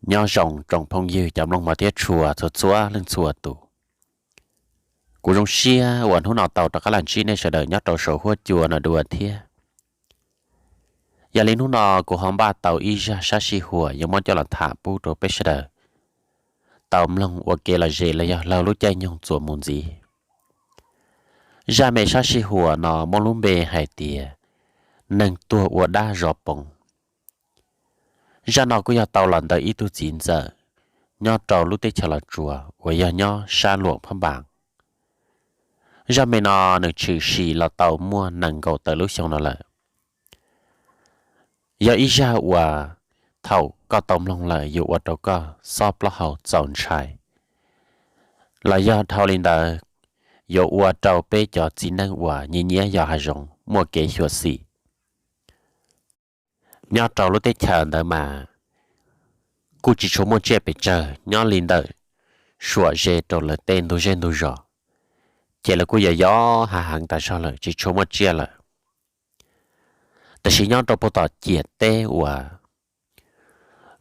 Nyob zoo tsoom phooj ywg cov mloog mos thiab tshua txhua txhua leej txhua tus. Kuv zoo siab uas hnub no tau rov qab los ntsib nej sawv daws nyob rau saum huab cua no dua thiab. Yog li hnub no kuv ho npaj tau ib zaj sab sij huam yuav muab coj los tham pub rau peb sawv daws tau mloog ua kev lom zem los yog laug lub caij nyoog txuas mus ntxiv. Zaj me sab sij huam no muaj lub npe hais tias neeg tuag ua dab zov poov. Zaj no kuj yog tau los ntawm ib tug txiv ntxawm nyob rau lub teb chaws Los Tsuas uas yog nyob sab Luam Phab Npas. Zaj me no nws tshwm sim los tau muaj nees nkaum tawm lub xyoo no lawm. Yog ib zaj uas thaum koj tau mloog lawm yuav ua rau koj xob plaub hau txaus ntshai, los yog dhau li ntawd yuav ua rau peb cov txiv neej uas nyiam nyiam yos hav zoov muaj kev xyuam xim. Nyob rau lub teb chaws ntawd mas kuj tsis tshua muaj tsiaj pes tsawg nyob li ntawm Suam ze rau lawv tej ntug zej ntug zos, ces lawv kuj yog yos hav heev tas zog lawm tsis tshua muaj tsiaj lawm. Tab sis nyob rau puag tom ciam teb uas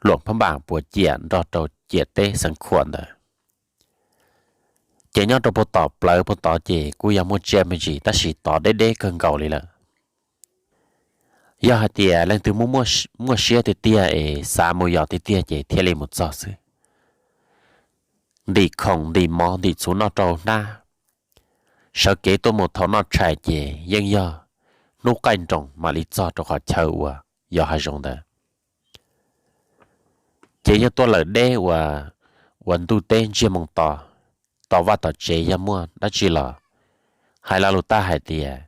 Luam Phab Npas puas ciam nrog rau ciam teb Xeev Khuam ntawd, ces nyob rau puag tom plawv puag tod ces kuj yog muaj tsiaj me ntsis tab sis tod deb deb kawg nkaus li lawm. Yog hais tias leej twg muaj muaj siab tiag tiag es xav mus yos tiag tiag ces thiaj li mus txog xwb. Ntim khoom ntim mov ntim txhuv noj rau hnab, sawv kev tuaj mus thaum noj tshais ces yeej yog hnub qaij nroos mam li txog rau qhov chaw uas yos hav zoov ntawd. Ces yog tuaj lawm deb uas, uas ntuj teb ntsiag moo to, tom vaj tom tsev yog muaj dab tsi los hais lo lus tag hais tias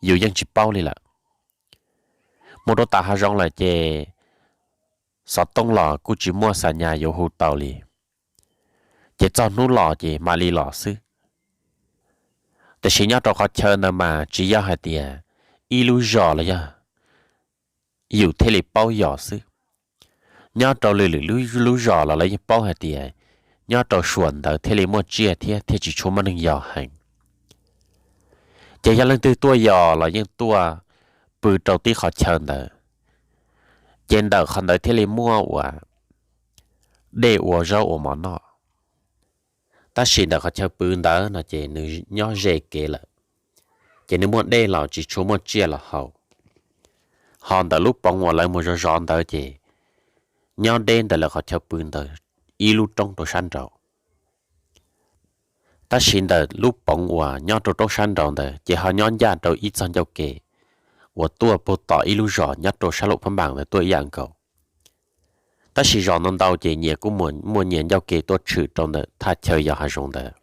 yus yeej tsis paub li lawm. Mus rau tom hav zoov lawm ces xov tooj los kuj tsis muaj xa nyas yuav hu tau li, ces txog hnub los ces mam li los xwb. Tiam sis nyob rau qhov chaw ntawd mas tsis yog hais tias ib lub zos los yog yus thiaj li paub yos xwb. Nyob rau lwm lwm lub zos los lawv yeej paub hais tias nyob rau suam ntawd thiaj li muaj tsiaj thiab thiaj tsis tshua muaj neeg yos heev. Ces yog leej twg tuaj yos los yeej tuaj pw rau tib qhov chaw ntawd, ces ntawm qhov ntawd thiaj li muaj uas dej ua zaub ua mov noj. Tab sis ntawm qhov chaw pw ntawd no ces nws nyob ze kev lawm, ces nws muaj dej los tsis tshua muaj tsiaj los haus. Ho ntawm lub poov uas lawv mus zov zov ntawd ces nyob deb ntawm lawv qhov chaw pw ntawd ib lub roob rau sab nraud. Tab sis ntawm lub poov uas nyob rau roob sab nraud ntawd ces ho nyob ncaj rau ib txog ncauj ke uas tuaj puag tom ib lub zos nyob rau sab Luam Phab Npas ntawd tuaj ib yam nkaus. Tab sis zos ntau ntau ces nyias kuj muaj nyias ncauj ke tuaj tshwm rau ntawm thaj chaw yos hav zoov ntawd.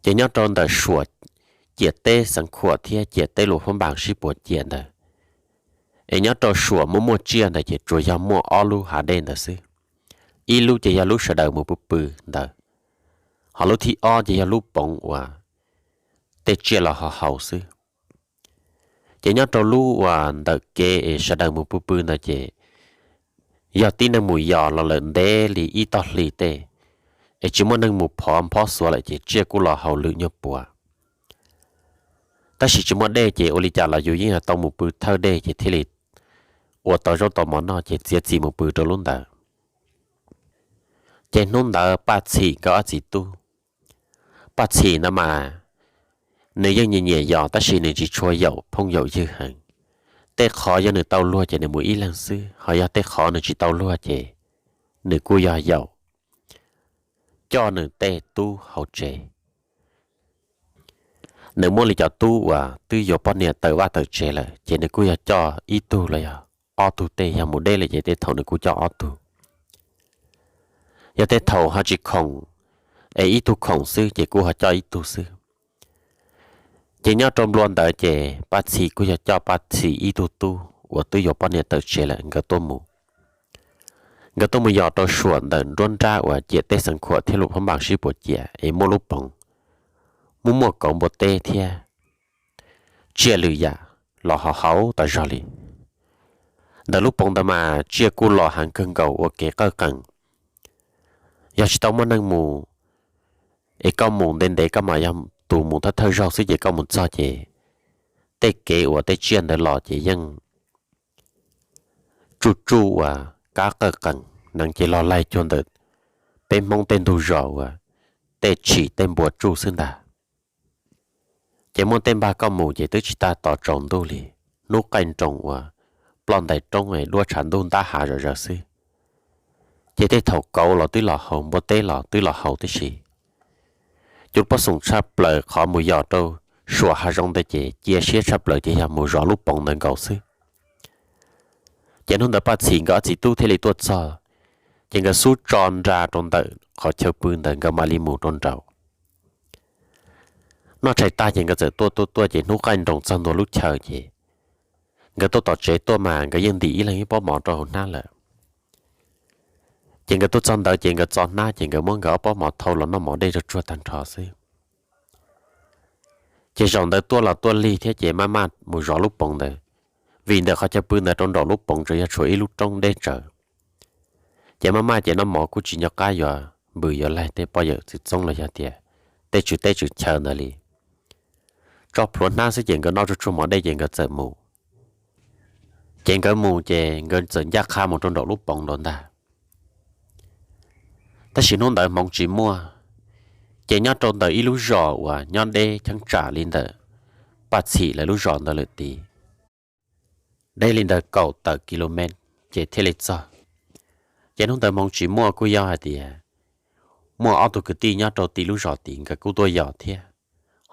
Ces nyob rau ntawm suam ciam teb Xeev Khuam thiab ciam teb Luam Phab Npas sib puas ciam ntawd, es nyob rau suam muaj muaj tsiaj ntawd ces tsuas yog muaj ob lub hav dej ntawd xwb. Ib lub ces yog lub sawv daws mus pw pw ntawd, ho lub thib ob ces yog lub poov uas tej tsiaj los ho haus xwb. Ces nyob rau lub uas ntawm kev es sawv daws mus pw pw ntawd ces yog tib neeg mus yos los lawm ntev li ib tog hli tej, es tsis muaj neeg mus phov nphob xuav lawm ces tsiaj kuj los haus lwm nyuag puav. Tab sis tsis muaj dej ces ua li cas los yus yeej yuav tau mus pw thawj dej ces thiaj li ua tau zaub tau mov noj ces txiav txim mus pw rau lub ntawd. Ces hnub ntawd Paj Txhim nkawd ob txiv tub, Paj Txhim ntawd mas nws yeej nyiam nyiam yos tab sis nws tsis tshua yaum phooj yaum ywg heev. Tej qhov yog nws tau luag ces nws mus ib leeg xwb, ho yog tej qhov nws tsis tau luag ces nws kuj yog yaum coj nws tej tub hauv tsev. Nws muaj li cov tub uas twb yuav poj niam tawm vaj tawm tsev lawm ces nws kuj yog coj ib tug los yog ob tug tej, yog mus deb lawm ces tej thaum nws kuj coj ob tug. Yog tej thaum ho tsis khoom, es ib tug khoom xwb ces kuj ho coj ib tug xwb. Ces nyob rau nplua ntawd ces Paj Txhim kuj yog coj Paj Txhim ib tug tub uas twb yuav poj niam tawm tsev lawm nkawd tuaj mus. Nkawd tuaj mus yos rau suam ntawm nruab nrab uas ciam teb Xeev Khuam thiab Luam Phab Npas sib puas ciam es muaj lub poov, muaj muaj kauv npua teb thiab tsiaj lwm yam los ho haus tas zog li. Ntawm lub poov ntawd mas tsiaj kuj los heev kawg nkaus ua kev qawj qees. Yog tsis tau muaj neeg mus, es koj mus ntev ntev koj mas yog tus mus thawj thawj zaug xwb ces koj mus txog ces tej kev uas tej tsiaj ntawd los ces yeej tsuj tsuj uas qab qawj qees, nees ces los laig cuag ntawm peb Hmoob tej ntug zos uas tej tshim tej npua tsuj xwb ntag. Ces muaj tej npag koj mus ces twb tsis tas tos tsaus ntuj li, hnub qaij nroos uas ploj ntais roob duab tshav ntuj ntab hav zom zaws xwb. Ces tej thaum kauv los twb los haus, npua teb los twb los haus tib si. Cov poj xoom tshaj plaws qhov mus yos rau suam hav zoov ntawd ces cia siab tshaj plaws ces yog mus zov lub poov ntawd nkaus xwb. Ces hnub ntawd Paj Txhim nkawd ob txiv tub thiaj li tuaj txog, ces nkawd xub tso nra rau ntawm qhov chaw pw ntawd nkawd mam li mus rau nraud. Noj tshais tag ces nkawd txawm tuaj tuaj tuaj ces hnub qaij nroos txog ntua lub chaw ces nkawd tuaj tom tsev tuaj mas nkawd yeej ntim ib leeg ib pob mov rau hauv hnab lawm. Ces nkawd tuaj txog ntawd ces nkawd txo hnab ces nkawd muab nkawd ob pob mov thau los noj mov dej tsuag tsuag tag nrho xwb. Ces zaum ntawd tuaj los tuaj lig thiab ces maj maj mus zov lub poov ntawd, vim ntawm qhov chaw pw ntawd rau nraum lub poov tsuas yog tshuav ib lub roob deb tsawv. Ces maj maj ces noj mov kuj tsis nco qab yuav npws yuav laig tej poj yawm txwv txoob los yog tias tej tswv teb tswv chaw ntawd li. Tso plhuav hnab xwb ces nkawd noj tsuag tsuag mov dej ces nkawd txawm mus. Ces nkawd mus ces nkawd txawm ncaj qha mus rau nraum lub poov nraud ntag. Tab sis hnub ntawd hmoov tsis muaj, ces nyob rau ntawm ib lub zos uas nyob deb cheeb tsam li ntawm Paj Txhim lawv lub zos ntawd lawm tid, deb li ntawm kaum tawm kilomev ces thiaj li txog. Ces hnub ntawd hmoov tsis muaj kuj yog hais tias muaj ob tug kwv tij nyob rau tim lub zos tid nkawd kuj tuaj yos thiab,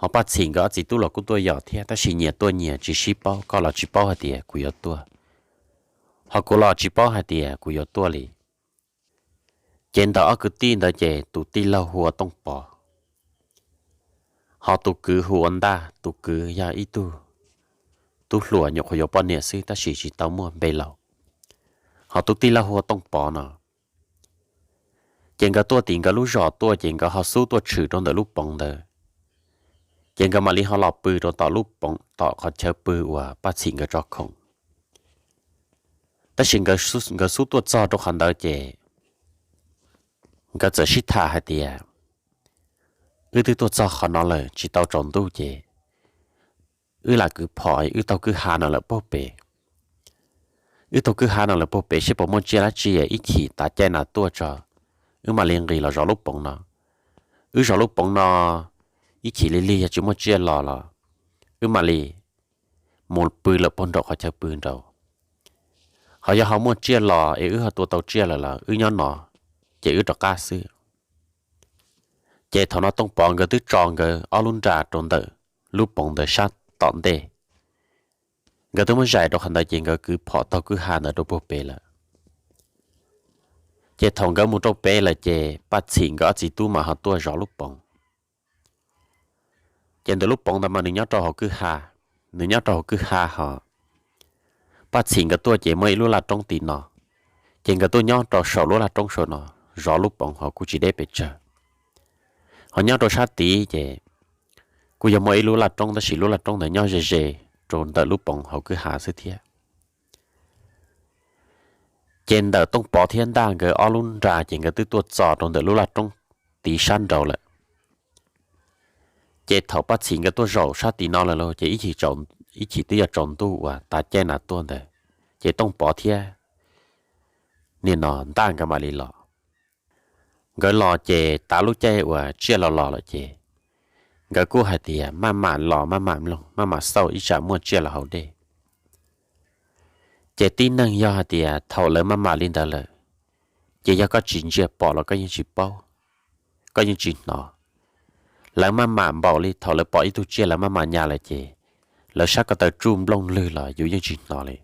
ho Paj Txhim nkawd ob txiv tub los kuj tuaj yos thiab, tab sis nyias tuaj nyias tsis sib paub, koj los tsis paub hais tias kuv yuav tuaj, ho kuv los tsis paub hais tias kuv yuav tuaj li. Ces ntawm ob kwv tij ntawd ces tus tij laug hu ua Tooj Pov, ho tus kwv hu ua Ntaj, tus kwv yog ib tug tub hluas nyuam qhuav yuav poj niam xwb tab sis tsis tau muaj npe laus, ho tus tij laug hu ua Tooj Pov no. Ces nkawd tuaj tim nkawd lub zos tuaj ces nkawd ho xub tuaj tshwm rau ntawm lub poov ntawd, ces nkawd mam li ho los pw rau tom lub poov tom qhov chaw pw uas Paj Txhim nkawd tso khoom. Tab sis nkawd xub tuaj txog rau qhov ntawd ces nkawd txawm sib tham hais tias, wb twb tuaj txog qhov no lawm tsis tau tsaus ntuj ces wb lam kwv phom wb taug kwj ha no lawm puag pem. Wb taug kwj ha no lawm puag pem seb puas muaj tsiaj dab tsi ib chim tav caij nas tuaj tso, wb mam li nqis los zov lub poov no. Wb zov lub poov no ib chim li lig yog tsis muaj tsiaj los los wb mam li mus pw lawm puag nraum qhov chaw pw nraud. Ho yog ho muaj tsiaj los es wb ho tua tau tsiaj lawm los wb nyob no, ces wb rov qab xwb. Ces thaum no Tooj Pov nkawd twb tso nkawd ob lub nra rau ntawm lub poov ntawd sab tom ntej. Nkawd twb muab zais rau qhov ntawd ces nkawd kwv phom taug kwj ha ntawd rau puag pem lawm. Ces thaum nkawd mus rau pem lawm ces Paj Txhim nkawd ob txiv tub mas ho tuaj zov lub poov. Ces ntawm lub poov ntawd mas nws nyob rau hauv kwj ha, nws nyob rau hauv kwj ha ho Paj Txhim nkawd tuaj ces muaj ib lub laj roob tim no, ces nkawd tuaj nyob rau saum lub laj roob saum no, zov lub poov ho kuj tsis deb pes tsawg. Ho nyob rau sab tid ces kuj yog muaj ib lub laj roob tab sis lub laj roob ntawd nyob ze ze rau ntawm lub poov hauv kwj ha xwb thiab. Ces ntawm Tooj Pov thiab Ntaj nkawd ob lub nra ces nkawd twb tuaj txog rau ntawm lub laj roob tid sab nraud lawm. Ces thaum Paj Txhim nkawd tuaj zaum sab tim no lawm lauj ces ib chim, ib chim twb yog tsaus ntuj uas tav caij nas tuaj ntawd, ces Tooj Pov thiab nim no Ntaj nkawd mam li los. Nkawd los ces tav lub caij uas tsiaj los los lawm ces nkawd kuj hais tias maj mam los maj mam mloog maj mam xauj ib tsam muaj tsiaj los haus dej. Ces tib neeg yog hais tias thaum lawv maj mam li ntawd lawm, ces yog koj tsis ntsia pom los koj yeej tsis paub, koj yeej tsis hnov. Lawv maj mam npaum li thaum lawv pom ib tug tsiaj lawv maj mam nyas lawm ces lawv sab ko taw tsuj nplooj lwg los yus yeej tsis hnov li.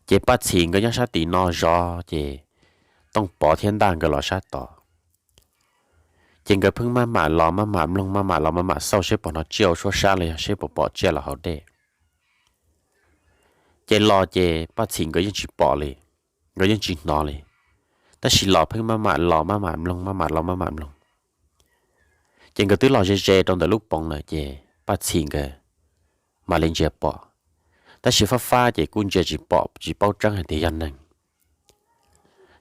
Ces Paj Txhim nkawd nyob sab tim no zov ces Tooj Pov thiab Ntaj nkawd los sab tod. Ces nkawd pheej maj mam los maj mam mloog maj mam los maj mam xauj seb puas hnov tsiaj ua suab sab los yog seb puas pom tsiaj los haus dej. Ces los ces Paj Txhim nkawd yeej tsis pom li, nkawd yeej tsis hnov li. Tab sis los pheej maj mam los maj mam mloog maj mam los maj mam mloog. Ces nkawd twb los ze ze rau ntawm lub poov lawm ces Paj Txhim nkawd mam li ntsia pom, tab sis fab fab ces kuj ntsia tsis pom tsis paub tseeb hais tias yog neeg.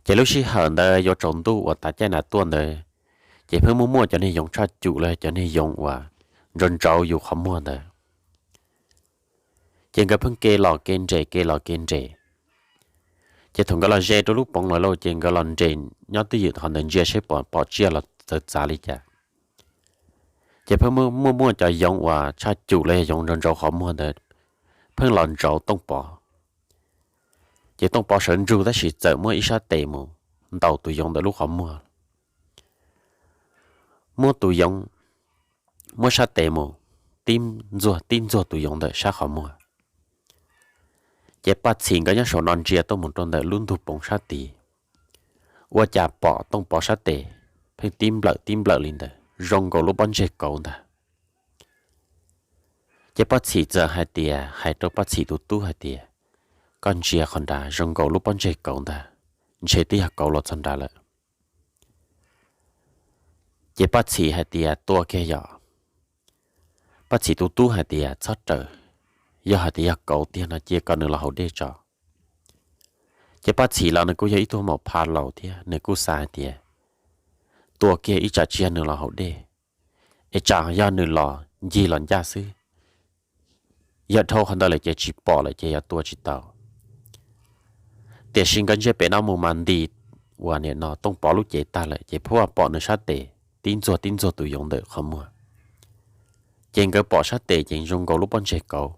Ces lub sij hawm ntawd yuav tsaus ntuj uas tav caij nas tuaj ntawd, ces pheej muaj muaj cov niag yoov tshaj cum los cov niag yoov uas ntsauv ntsauv yus qhov muag ntawd. Ces nkawd pheej ke los ke nres ke los ke nres. Ces thaum nkawd los ze rau lub poov lawm lauj, ces nkawd los nres nyob twj ywm qhov ntawd ntsia seb pom, pom tsiaj los txawv txav li cas. Ces pheej muaj, muaj muaj cov yoov uas tshaj cum los yog yoov ntsauv ntsauv qhov muag ntawd pheej los ntsauv Tooj Pov. Ces Tooj Pov sawv ntsug tab sis txawm muab ib sab tes mus ntaus tus yoov ntawm lub qhov muag. Muab tus yoov, muab sab tes mus tib ntxuag, tib ntxuag tus yoov ntawm sab qhov muag. Ces Paj Txhim nkawd nyob saum no ntsia tuaj mus rau ntawm lub ntug poov sab tid, ua cas pom Tooj Pov sab tes pheej tib nplawm tib nplawm li ntawd zoo nkaus lub pob ntseg kauv ntag. Ces Paj Txhim txawm hais tias, hais rau Paj Txhim tus tub hais tias, koj ntsia qhov nrad zoo nkaus lub pob ntseg kauv ntag, ntshe twb yog kauv los txog nrad lawm. Ces Paj Txhim hais tias, tua kiag yom. Paj Txhim tus tub hais tias, txhob raws, yog hais tias yog kauv tiag no cia kom nws los haus dej tso. Ces Paj Txhim los nws kuj yog ib tug maum pha laus thiab, nws kuj xav hais tias, tua kiag ib tsam tsis yog nws los haus dej, es tsam yog nws los ncig los ncaj xwb. Yog dhau qhov ntawd lawm ces tsis pom lawm ces yog tua tsis tau. Tiam sis nkawd ntsia pem no mus mas nti uas nim no Tooj Pov lub cev tag lawm ces phuaj pom nws sab tes tib ntxuag tib ntxuag tus yoov ntawm qhov muag. Ces nkawd pom sab tes ces zoo nkaus lub pob ntseg kauv.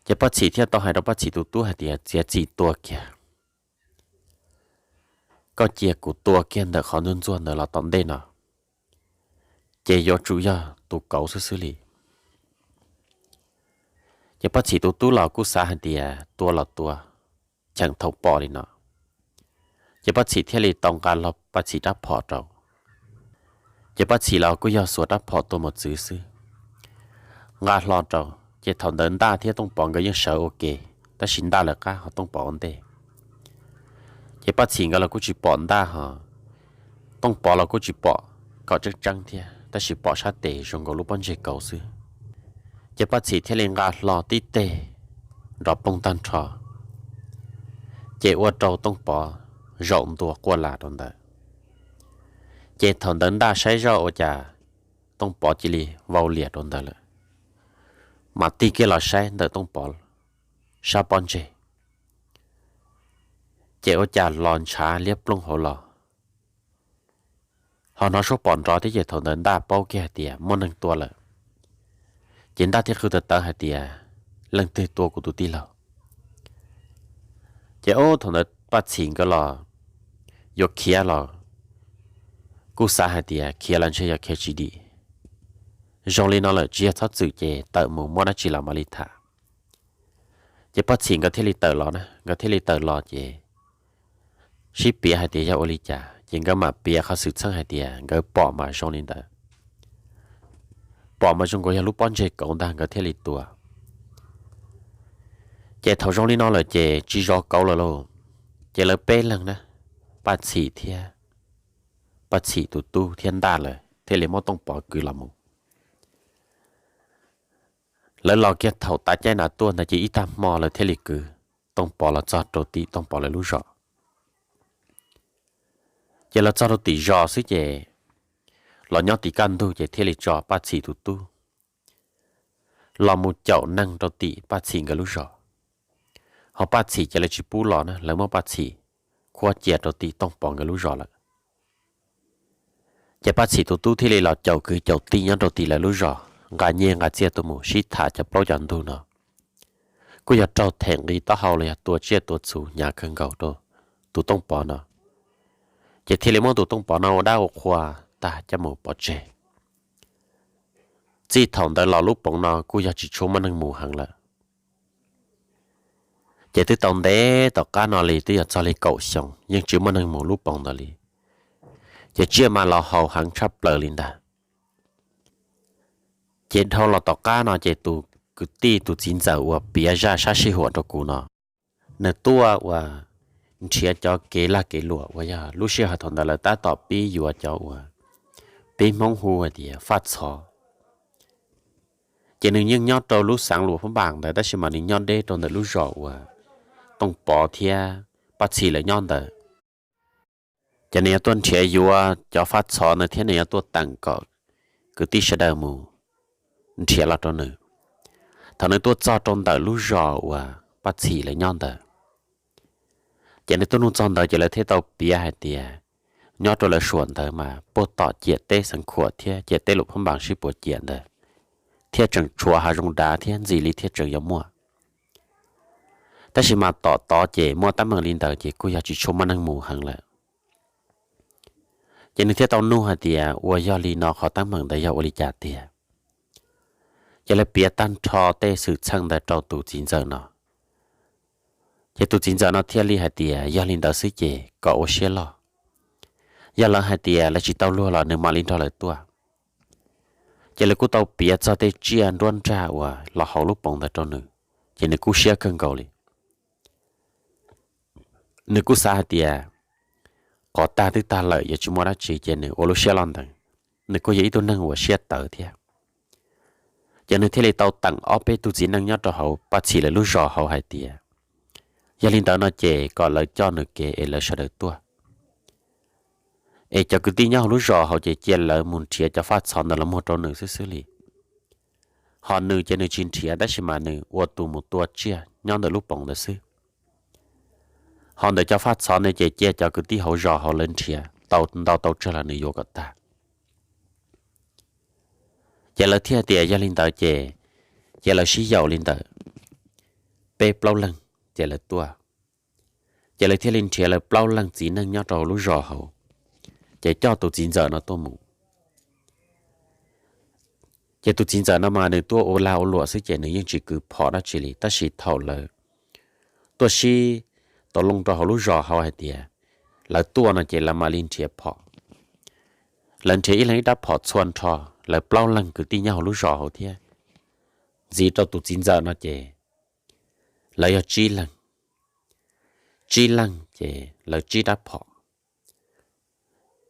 Ces Paj Txhim thiaj tau hais rau Paj Txhim tus tub hais tias, txiav txim tua kiag, koj cia kuv tua kiag ntawm qhov ntxuag ntxuag ntawd los tom ntej no, ces yuav tsum yog tus kauv xwb xwb li. Ces Paj Txhim tus tub los kuj xav hais tias tua los tua, cheem thaum pom li no. Ces Paj Txhim thiaj li tau nqa hlo Paj Txhim rab phom rau. Ces Paj Txhim los kuj yog xuas rab phom tua mus txwv xwb. Nqa hlo rau, ces thaum ntawd Ntaj thiab Tooj Pov nkawd yeej sawv ua ke, tab sis Ntaj lawv qab ho Tooj Pov ua ntej. Ces Paj Txhim nkawd los kuj tsis pom Ntaj ho Tooj Pov los kuj tsis pom kom tseeb tseeb thiab, tab sis pom sab tes zoo nkaus lub pob ntseg kauv xwb. Ces Paj Txhim thiaj li nqa hlo tib teg nrov poog tag nrho, ces ua rau Tooj Pov zaum ntua quaj las rau ntawd. Ces thaum ntawd Ntaj saib zoj ua cas Tooj Pov cia li vau liam rau ntawd lawm, mas tig kiag los saib ntawm Tooj Pov sab pob ntseg, ces ua cas los ntshav liab plooj hauv los. Ho hnov suab pom nrov thiab ces thaum ntawd Ntaj paub kiag hais tias muaj neeg tua lawm. Ces Ntaj thiaj qw tawv tawv hais tias, leej twg tua kuv tus tij laug? Ces ob thaum ntawd Paj Txhim nkawd los yuav khiav los kuj xav hais tias khiav los ntshe yog khiav tsis dim. Zoo li no lawm tsis yog txhob txwm ces tawm mus muab dab tsi los mam li tham. Ces Paj Txhim nkawd thiaj li tawm los na, nkawd thiaj li tawm los ces sib piav hais tias yog ua li cas ces nkawd mam piav qhov xwm txheej hais tias nkawd pom mas zoo li ntawd, pom mas zoo nkaus yog lub pob ntseg kauv ntag nkawd thiaj li tua. Ces thaum zoo li no lawm ces tsis zov kauv lawm lauj, ces lawv peb leeg na, Paj Txhim thiab Paj Txhim tus tub thiab Ntaj lawv thiaj li muab Tooj Pov kwv los mus. Lawv los kiag thaum tav caij nram tuaj ntawd ces ib tag hmo lawv thiaj li kwv Tooj Pov los txog rau tim Tooj Pov lawv lub zos. Ces los txog rau tim zos xwb ces los nyob tim kaj ntug ces thiaj li tso Paj Txhim tus tub los mus caum neeg rau tim Paj Txhim nkawd lub zos. Ho Paj Txhim ces lawv tsis pub los na, lawv muab Paj Txhim khuab cia rau tim Tooj Pov nkawd lub zos lawm. Ces Paj Txhim tus tub thiaj li los caum kwv caum tij nyob rau tim lawv lub zos, nqa nyiaj nqa txiaj tuaj mus sib tham cov plaub cov ntug no, kuj yog raug them nqi taub hau los yog tua tsiaj tua txhu hnyav kawg nkaus rau tus Tooj Pov no. Ces thiaj li muab tus Tooj Pov no ua dab ua qhua tag coj mus pov tseg. Txij thaum ntawd los lub poov no kuj yog tsis tshua muaj neeg mus heev lawm. Ces twb tau ntev tom qab no li twb yog txog li kaum xyoo yeej tsis muaj neeg mus lub poov ntawd li. Ces tsiaj mas los haus heev tshaj plaws li ntag. Ces dhau los tom qab no ces tus kwv tij tus txiv ntxawm uas piav zaj sab sij huam rau kuv no, nws tuaj uas nrhiav cov kev lag kev luam uas yog lub sij hawm thaum ntawd lawv tab tom pib yuav cov uas peb Hmoob hu hais tias faj txhov. Ces nws yeej nyob rau lub xeev Luam Phab Npas ntawd tab sis mas nws nyob deb rau ntawm lub zos uas Tooj Pov thiab Paj Txhim lawv nyob ntawd. Ces nws yuav tuaj nrhiav yuav cov faj txhov ntawd thiab nws yuav tuaj teem kom kwv tij sawv daws mus nrhiav los rau nws. Thaum nws tuaj txog rau ntawm lub zos uas Paj Txhim lawv nyob ntawd, Ces nws tuaj nug txog ntawd ces lawv thiaj tau piav hais tias nyob rau lawv suam ntawd mas puag tom ciam teb Xeev Khuam thiab ciam teb Luam Phab Npas sib puas ciam ntawd, thiab tseem tshuav hav zoov dav thiab ntxim li thiaj tseem yuav muaj. Tab sis mas tom tod ces muaj teeb meem li ntawd ces kuj yog tsis tshua muaj neeg mus heev lawm. Ces nws thiaj tau nug hais tias ua yog li no qhov teeb meem ntawd yog ua li cas tiag? Ces lawv piav tag nrho tej xwm txheej ntawd rau tus txiv ntxawm no. Ces tus txiv ntxawm no thiaj li hais tias yog li ntawd xwb ces kom ua siab loj, yog lawv hais tias lawv tsis tau luag los nws mam li nrog lawv tuaj. Ces lawv kuj tau piav txog tej tsiaj nruab nrag uas los hauv lub poov ntawd rau nws, ces nws kuj siab kawg nkaus li. Nws kuj xav hais tias qhov tag twb tag lawm yuav tsis muaj dab tsi ces nws ua lub siab loj ntev. Nws kuj yog ib tug neeg uas siab tawv thiab. Ces nws thiaj li tau teem ob peb tug txiv neej nyob rau hauv Paj Txhim lawv lub zos hauv hais tias yog li ntawd no ces kom lawv coj nws kev es lawv sawv daws tuaj, es cov kwv tij nyob hauv lub zos hauv ces cia lawv mus nrhiav cov faj txhov ntawd los muag rau nws xwb xwb li. Ho nws ces nws tsis nrhiav tab sis mas nws ua tus mus tua tsiaj nyob ntawm lub poov ntawd xwb. Ho ntawm cov faj txhov ntawd ces cia cov kwv tij hauv zos hauv lawv nrhiav tau ntau tau tsawg los nws yuav kom tag. Ces lawv thiaj tias yog li ntawd ces, ces lawv sib yaum li ntawd peb plaub leeg ces lawv tuaj. Ces lawv thiaj li nrhiav lawv plaub leeg txiv neej nyob rau lub zos hauv, ces coj tus txiv ntxawm no tuaj mus. Ces tus txiv ntxawm no mas nws tuaj ua lag ua luam xwb ces nws yeej tsis kwv phom dab tsi li, tab sis thaum lawv tuaj sib tau loo rau hauv lub zos hauv hais tias lawv tuaj no ces lawv mam li nrhiav phom. Lawv nrhiav ib leeg ib rab phom txhua nrho, lawv plaub leeg kwv tij nyob hauv lub zos hauv thiab ntxiv rau tus txiv ntxawm no ces lawv yog tsib leeg. Tsib leeg ces lawv tsib rab phom.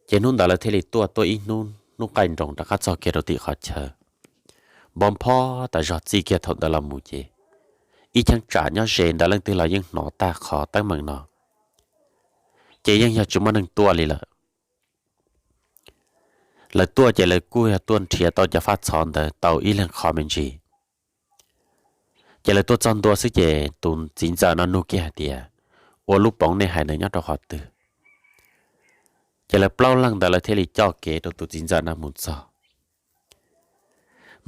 Ces hnub ntawd lawv thiaj li tuaj, tuaj ib hnub, hnub qaij nroos rov qab txog kiag rau tim qhov chaw. Npov nphob tas zog txij kiag thaum ntawd los mus ces ib cheeb tsam nyob ze ntawd leej twg los yeej hnov tag qhov teeb meem no, ces yeej yog tsis muaj neeg tuaj li lawm. Lawv tuaj ces lawv kuj yog tuaj nrhiav tau cov faj txhov ntawd tau ib leeg qho me ntsis. Ces lawv tuaj txog ntua xwb ces tus txiv ntxawm no nug kiag hais tias ua lub poov nej hais ntawd nyob rau qhov twg? Ces lawv plaub leeg ntawd lawv thiaj li coj kev rau tus txiv ntxawm no mus txog.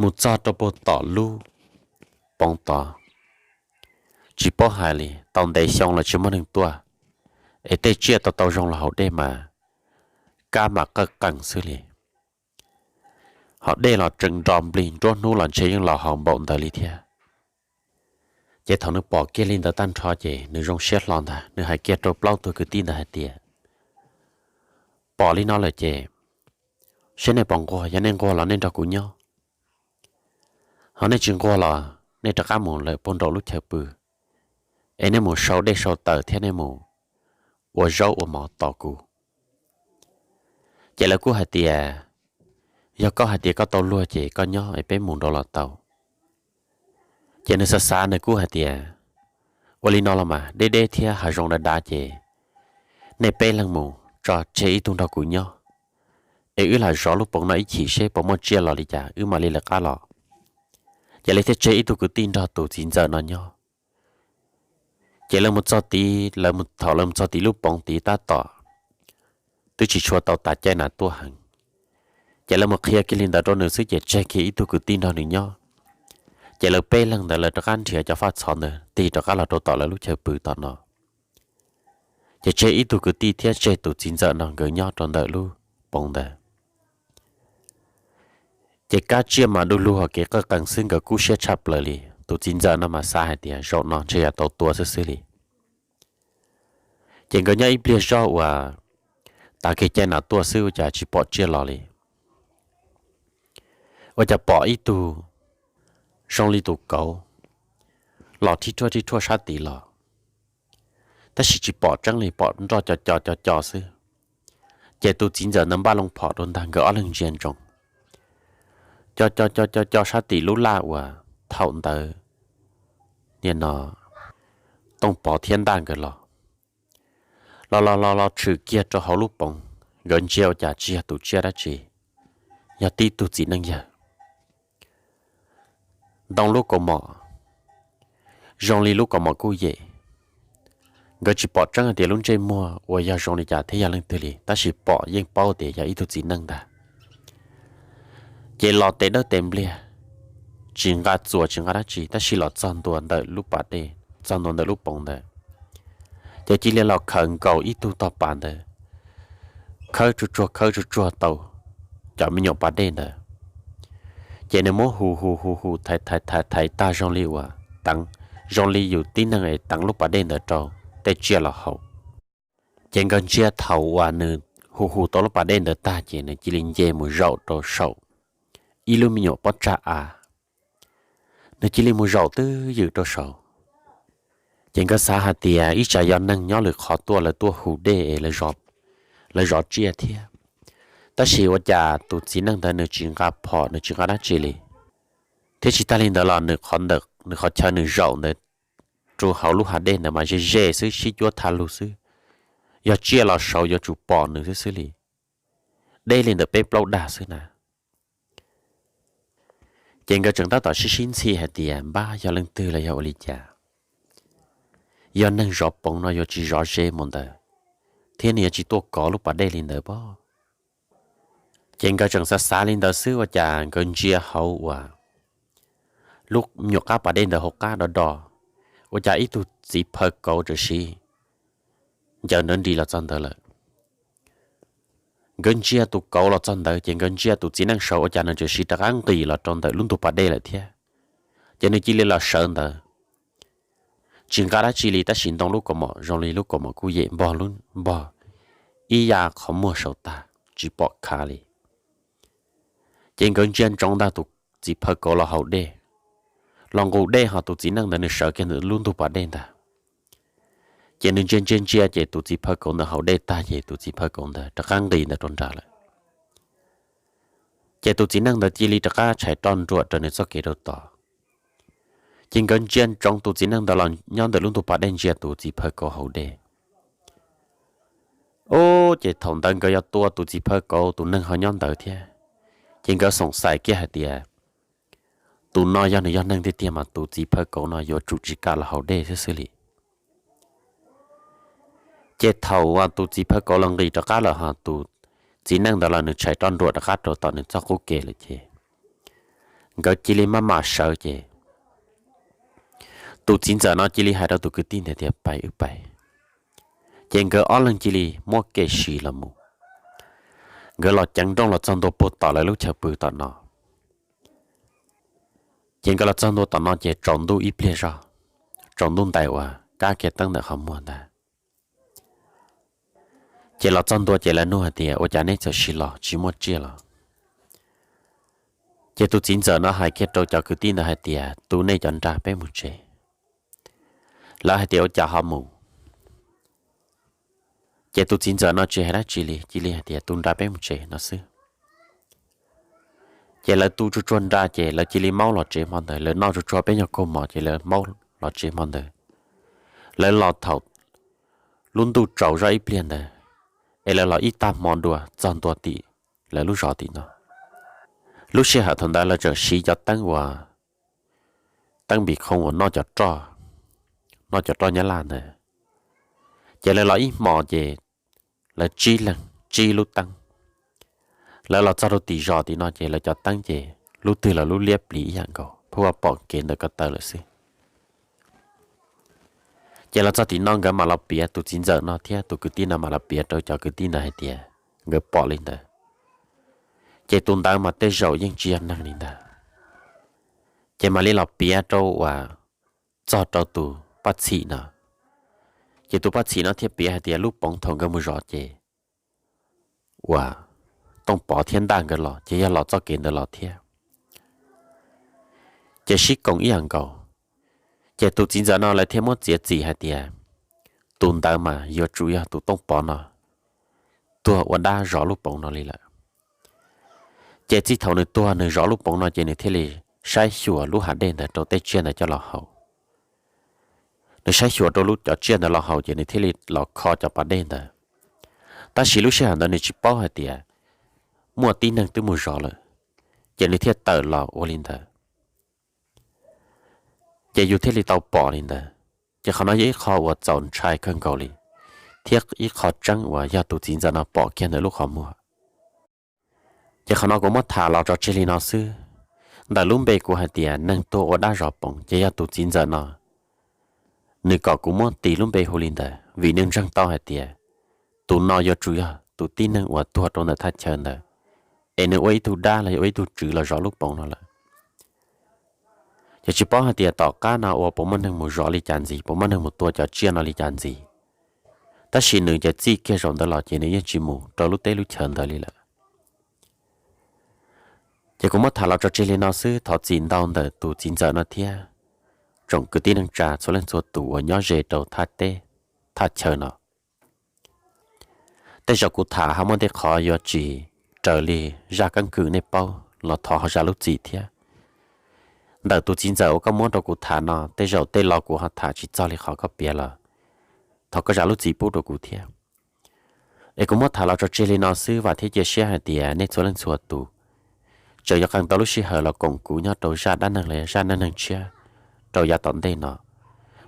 Mus txog rau puag tom lub poov tod, tsis paub hais li tau ntev xyoo los tsis muaj neeg tuaj, es tej tsiaj tau tau zoo los haus dej mas kab mas qawj qees xwb li. Ho dej los tseem nro nplig, nruab hnub los ntshe yeej los haus npaum ntawd li thiab. Ces thaum nws pom kiag li ntawd tag nrho ces nws zoo siab hlo ntag, nws hais kiag rau plaub tug kwv tij ntawd hais tias pom li no lawm ces seb nej puas nquag, yog nej nquag los nej nrog kuv nyob, ho nej tsis nquag los nej rov qab mus lawm puag nraum lub chaw pw, es nej mus sau dej sau taws thiab nej mus ua zaub ua mov tos kuv. Ces lawv kuj hais tias yog koj hais tias koj tau luag ces koj nyob es peb mus nraud los tau. Ces nws xav xav nws kuj hais tias ua li no los mas deb deb thiab hav zoov dav dav ces nej peb leeg mus tso tseg ib tug nrog kuv nyob, es wb lam zov lub poov no ib chim seb puas muaj tsiaj los li cas wb mam li lawv qab los. Ces lawv thiaj tseg ib tug kwv tij nrog tus txiv ntxawm no nyob. Ces lawv mus txog tid, lawv thaum lawv mus txog tid lub poov tid tab tom twb tsis tshua tau tas caij nas tuaj heev. Ces lawv mus qhia kiag li ntawd rau nws xwb ces tseg kiag ib tug kwv tij nrog nws nyob. Ces lawv peb leeg ntawd lawv rov qab nrhiav cov faj txhov ntawd tig rov qab los rau tom lawv lub chaw pw tom no. Ces tseg ib tug kwv tij thiab tseg tus txiv ntxawm no nkawd nyob rau ntawm lub poov ntawd. Ces kab tsiaj mas du lug hos kev qawj qees xwb, nkawd kub siab tshaj plaws li. Tus txiv ntxawm no mas xav hais tias zaum no ntshe yog tau tua xwb xwb li. Ces nkawd nyob ib pliag zog uas tas kev caij nas tuaj xwb ua cas tsis pom tsiaj los li. Ua cas pom ib tug zoo li tus kauv los rhib rhuaj rhib rhuaj sab tid los, tab sis tsis pom tseeb li, pom nroj co co co co xwb. Ces tus txiv ntxawm ntawd npaj loo phom rau ntag, nkawd ob leeg ntsia ntsoov co co co co co sab tim lub laj uas thaum ntawd nim no Tooj Pov thiab Ntaj nkawd los. Los los los los tshwm kiag rau hauv lub poov, nkawd ntsia ua cas tsis yog tus tsiaj dab tsi, yog tib tug txiv neej yawg ntoo lub kaus mom zoo li lub kaus mom kuj yem, Nkawd tsis pom tseeb hais tias lub ntsej muag uas yog zoo li cas thiab yog leej twg li, tab sis pom yeej paub tias yog ib tug txiv neej ntag. Ces los tes dawb tes npliag, tsis nqa txuas tsis nqa dab tsi, tab sis los txog ntua ntawm lub pas dej, txog ntua ntawm lub poov ntawd, ces cia li los khaws nkaus ib tug tog pas ntawd, khawb tsuag tsuag khawb tsuag tsuag tau cov me nyuam pas dej ntawd. Ces nws muab hu hu hu hu thaiv thaiv thaiv thaiv tag zoo li uas teev, zoo li yus tib neeg es teev lub pas dej ntawd rau tej tsiaj los haus. Ces nkawd ntsia thaum uas nws hu hu tau lub pas dej ntawd tag ces nws cia li nce mus zaum rau saum ib lub me nyuam pob tsag av. Nws cia li mus zaum twj ywm rau saud. Ces nkawd xav hais tias ib tsam yog neeg nyob lwm qhov tuaj, lawv tuaj hu dej es lawv zov tsiaj thiab. Tab sis ua cas tus txiv neej ntawd nws tsis nqa phom, nws tsis nqa dab tsi li, thiab tsis tag li ntawd los nws qhov chaw nws zaum ntawd rau hauv lub hav dej ntawd mas ze ze xwb, sib cuab tha lug xwb. Yog tsiaj los saud yuav tsum pom nws xwb xwb li, deb li ntawm peb plaub dag xwb na. Ces nkawd tseem tab tom sib sib ntxhi hais tias npab yog leej twg los yog ua li cas, yog neeg zov poov no yuav tsis zov ze mus ntawd, thiab nws yuav tsis tuaj kov lub pas dej li ntawd pob. Ces nkawd tseem xav xav li ntawd xwb ua cas nkawd ntsia hauv uas lub nyuam qab pas dej ntawd hauv qab do do, ua cas ib tug txiv phaw kauv tawm siv ncaws nrawv nris los txog ntawd lawm. Nkawd ntsia tus kauv los txog ntawd ces nkawd ntsia tus txiv neej saud ua cas nws tawm siv rov qab nqis los rau ntawm lub ntug pas dej lawm thiab. Ces nws cia li los sawv ntawd, tsis nqa dab tsi li tab sis ntoo lub kaus mom zoo li lub kaus mom kuj yem npog lub npog ib yam qhov muag saud tag, tsis pom khav li. Ces nkawd ntsia ntsoov ntag tus txiv phaw kauv los haus dej, los nqus dej, ho tus txiv neej ntawd nws sawv kiag ntawm lub ntug pas dej ntag. Ces nws ntsia ntsia ntsia ces tus txiv phaw kauv ntawd haus dej tag ces tus txiv phaw kauv ntawd rov qab nqis ntawd rau nram lawm. Ces tus txiv neej ntawd cia li rov qab tshais roj nruam rau nws txoj kev rau tod. Ces nkawd ntsia ntsoov tus txiv neej ntawd los nyob ntawm lub ntug pas dej ntsia tus txiv phaw kauv haus dej. Ub, ces thaum ntawd nkawd yog tua tus txiv phaw kauv tus neeg ho nyob ntawd thiab. Ces nkawd xoom xaim kiag hais tias tus no yog nws yog neeg tiag tiag mas tus txiv phaw kauv no yuav tsum tsis kam los haus dej xwb xwb li. Ces thaum uas tus txiv phaw kauv los nqis rov qab lawm ho tus txiv neej ntawd los nws tshais roj nruam rov qab rau tom nws txoj qub ke lawm ces nkawd cia li maj mam sawv ces tus txiv ntxawm no cia li hais rau tus kwv tij ntawd tias pais wb pais. Ces nkawd ob leeg cia li muab kev siv los mus, nkawd los ceev nrooj los txog ntua puag tom lawv lub chaw pw tom no. Ces nkawd los txog ntua tom no ces tsaus ntuj ib pliag zog, tsaus ntuj ntais uas kab kiag teeb ntawm qhov muag ntag. Ces los txog ntua ces lawv nug hais tias ua cas neb txawm sim los tsis muaj tsiaj los? Ces tus txiv ntxawm no hais kiag rau cov kwv tij ntawd hais tias tu nej cov nra peb mus tsev. Lawv hais tias ua cas ho mus? Ces tus txiv ntxawm no tsis hais dab tsi li, cia li hais tias tu nra peb mus tsev no xwb. Ces lawv tu tsuag tsuag nra ces lawv cia li maub los tsev hmo ntawd, lawv noj tsuag tsuag peb nyuag kaug mov ces lawv maub los tsev hmo ntawd. Lawv los thaum lub ntuj tsaus zog ib pliag ntawd, es lawv los ib tag hmo dua txog ntua tim lawv lub zos tim no. Lub sij hawm thaum ntawd lawv tseem siv cov teeb uas teeb npis khoo uas noj cov roj, noj cov roj nyab laj ntawd. Ces lawv los ib hmos ces lawv tsib leeg tsib lub teeb. Lawv los txog rau tim zos tim no ces lawv cov teeb ces lub twg los lub liab plis ib yam nkaus, pheej ua pom kev ntawm ko taw lawm xwb. Ces los txog tim no nkawd mam los piav, tus txiv ntxawm no thiab tus kwv tij no mam los piav rau cov kwv tij ntawd hais tias nkawd pom li ntawd. Ces tus ntawd mas tej zaum yeej tsis yog neeg li ntawd. Ces mam li los piav rau uas txog rau tus paj txhim no. Ces tus paj txhim no thiaj piav hais tias lub poov thaum nkawd mus zov ces uas Tooj Pov thiab Ntaj nkawd los ces yog los txoj kev ntawd los thiab. Ces sib koom ib yam nkaus. Ces tus txiv ntxawm no lawv thiaj muab txiav txim hais tias tus ntawd mas yuav tsum yog tus Tooj Pov no tuag ua dab zov lub poov no li lawm. Ces txij thaum nws tuag nws zov lub poov no ces nws thiaj li saib xyuas lub hav dej ntawd rau tej tsiaj ntawd coj los haus. Nws saib xyuas rau lub cov tsiaj ntawd los haus ces nws thiaj li los kho cov pas dej ntawd. Tab sis lub sij hawm ntawd nws tsis paub hais tias muaj tib neeg twb mus zov lawm, ces nws thiaj tawm los ua li ntawd. Ces yus thiaj li tau pom li ntawd. Ces qhov no yog ib qho uas txaus ntshai kawg nkaus li, thiab ib qho tseeb uas yog tus txiv ntxawm no pom kiag ntawm lub qhov muag. Ces qhov no kuv muab tham los tso tseg li no xwb. Ntawm lub npe kuv hais tias neeg tuag ua dab zov poov ces yog tus txiv ntxawm no, nws kom kuv muab tis lub npe hu li ntawd vim nws ntseeg tau hais tias tus no yuav tsum yog tus tib neeg uas tuag rau ntawm thaj chaw ntawd, es nws ua ib tug dab los yog ua ib tug tswv los zov lub poov no lawm. Ces tsis paub hais tias tom qab no ua puas muaj neeg mus zov li cas ntxiv, puas muaj neeg mus tua cov tsiaj no li cas ntxiv, tab sis nws ces txij kiag zaum ntawd los ces nws yeej tsis mus rau lub teb lub chaw ntawd li lawm. Ces kuv muab tham los tso tseg li no xwb, thov txim ntau ntawm tus txiv ntxawm no thiab tsoom kwv tij neej tsa txhua leej txhua tus uas nyob ze rau thaj teb, thaj chaw no. Tej zaum kuv tham ho muaj tej qhov yuav tsis raws li zaj keeb kwm nej paub los thov ho zam lub txim thiab. Ntawm tus txiv ntxawm uas koj muab rau kuv tham no tej zaum tej lo kuv ho tham tsis txog li qhov koj piav los thov koj zam lub txim pub rau kuv thiab. Es kuv muab tham los tso tseg li no xwb, vam thiab cia siab hais tias nej txhua leej txhua tus tseem yuav qee tau lub sij hawm los koom kuv nyob rau zaj dab neeg los yog zaj neej neeg tshiab rau yav tom ntej no.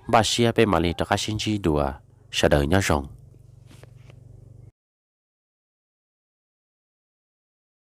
Npaj siab peb mam li rov qab sib ntsib dua, sawv daws nyob zoo.